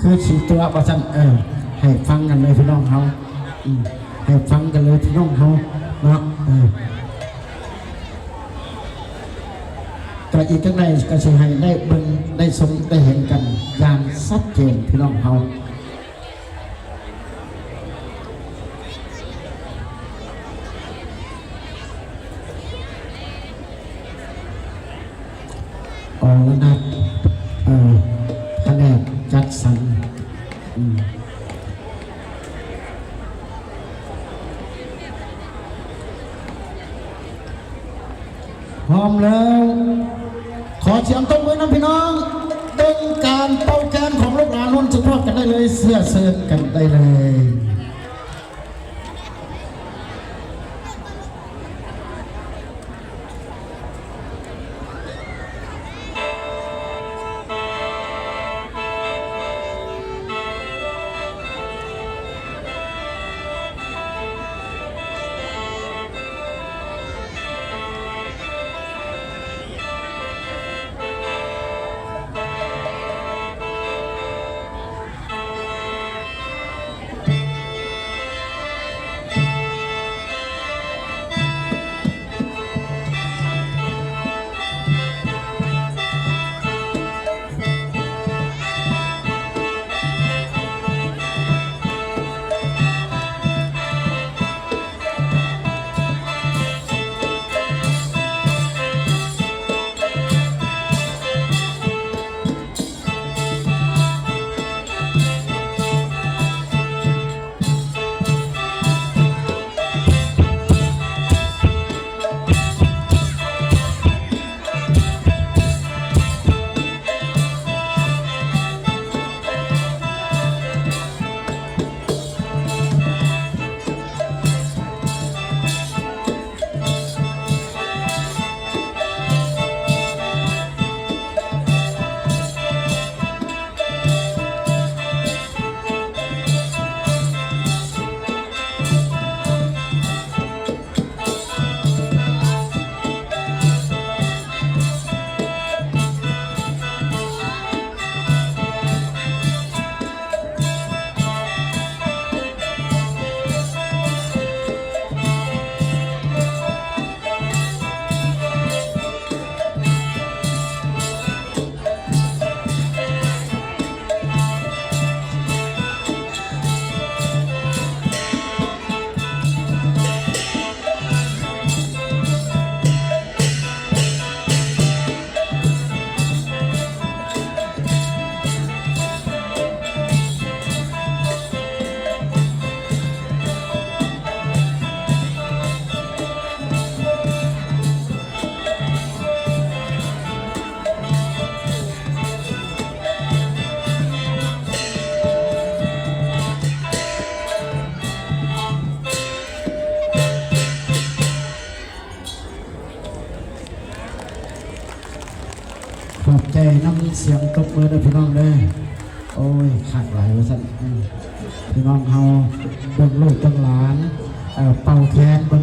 ຄືຊິຕົວະວ່າຊັ້ນ ເອີ ໃຫ້ຟັງກັນເລີຍພີ່ນ້ອງເຮົາ ອືມ ໃຫ້ຟັງກັນເລີຍພີ່ນ້ອງເຮົາເນາະ ເອີ ກໍອີກຈັກໜ່ອຍກໍຊິໃຫ້ໄດ້ເບິ່ງ ໄດ້ຊົມ ໄດ້ເຫັນກັນຢ່າງຊັດເຈນພີ່ນ້ອງເຮົາ. ອໍລະນັດ ເອີ ພະແນກຈັດສັນ ອືມ ພ້ອມແລ້ວ ຂໍສຽງຕົບມືນຳພີ່ນ້ອງ ເບິ່ງການເປົ່າແຄນຂອງລູກຫຼານໂນນສຸພອດກັນໄດ້ເລີຍ ເຊື້ອເຊີນກັນໄດ້ເລີຍ. ຂອບໃຈນຳສຽງຕົບມືເດີພີ່ນ້ອງເດີ. ໂອ້ຍ ຄັກຫຼາຍວ່າຊັ້ນ ອືມ ພີ່ນ້ອງເຮົາເບິ່ງລູກເບິ່ງຫຼານ ເອີ ເປົ່າແຄນເບິ່ງ